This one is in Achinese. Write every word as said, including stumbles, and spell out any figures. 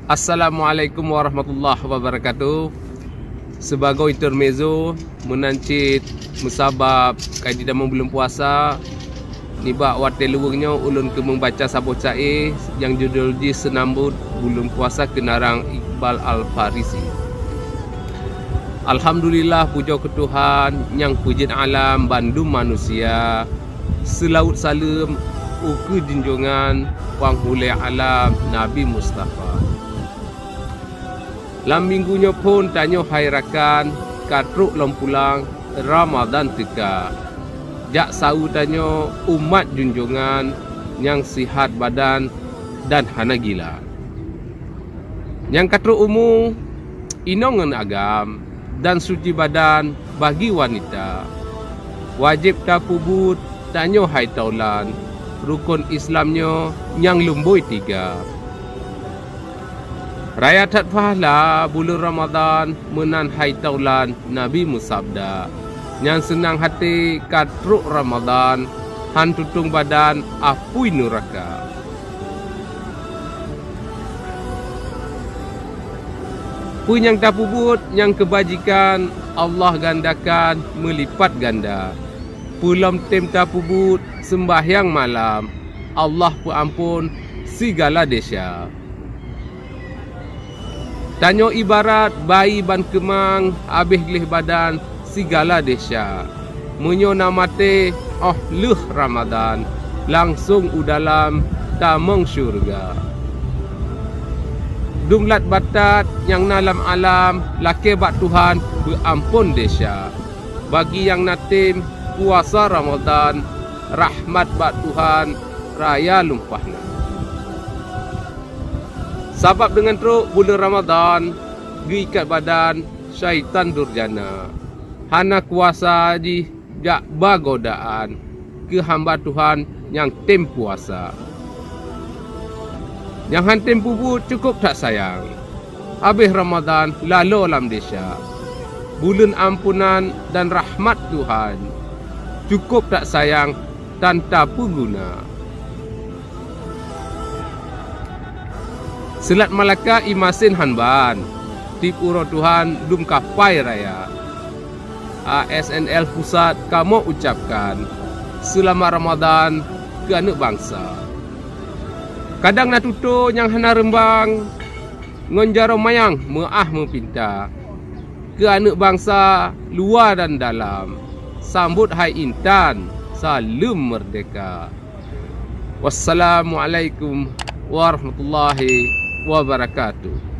Assalamualaikum warahmatullahi wabarakatuh. Sibagoe intermezzo, meunan cit meusabab ka jitamong buleuen puasa, nibak watée leweueng nyoe ulôn keumeung baca saboh caé nyang judul jih Seunambot Buleuen Puasa Keunarang Iqbal Al-Farisi. Alhamdulillah, pujoe keu Tuhan nyang peujeuet alam bandum manusia, seulaweuet saleuem ukeue junjongan Panghulée Alam Nabi Mustafa. Lam minggu nyoe phon tanyoe hai rakan ka trok lom pulang Ramadan teuka. Jak saweue tanyoe umat junjongan nyang sihat badan dan hana gila. Nyang ka trok umu, inong ngon agam, dan suci badan bagi wanita. Wajéb tapeubuet tanyoe hai taulan rukon Islam nyoe nyang lumbôi tiga. Raya that pahala buleuen Ramadan meunan hai taulan Nabi meusabda, "Nyang seunang até ka trok Ramadan, han tutong badan apui nuraka." Peue nyang tapeubuet nyang keubajikan, Allah gandakan meulipat ganda. Peue lom tem tapeubuet seumbahyang malam, Allah peuamphon sigala desya. Tanyoe ibarat bayi ban keumang, habéh gleh badan sigala desya. Meunyoe na maté óh lheueh Ramadan, langsong u dalam tamong syeuruga. Dumlat batat nyang na lam alam lakée bak Tuhan beuamphon desya. Bagi nyang na tem puasa Ramadan, rahmat bak Tuhan raya lumpah na. Sabab deungon trok buleuen Ramadan, geuikat badan syaitan durjana. Hana kuasa jih jak ba godaan keu hamba Tuhan nyang tem puasa. Nyang han tem peubuet cukôp that sayang. Habéh Ramadan laloe lam desya. Buleuen ampunan dan rahmat Tuhan cukôp that sayang dan tapeuguna. Seulat Malaka i Masen han ban, tieb uroe Tuhan dum kapai raya. A S N L Pusat kamoe ucapkan, seulamat Ramadan keu aneuëk bansa. Kadang na tutoe nyang hana reumbang, ngon jaroe manyang meuáh meupinta. Keu aneuëk bansa luwa dan dalam, sambot hai intan saleuem meurdehka. Wassalamualaikum warahmatullahi wabarakatuh.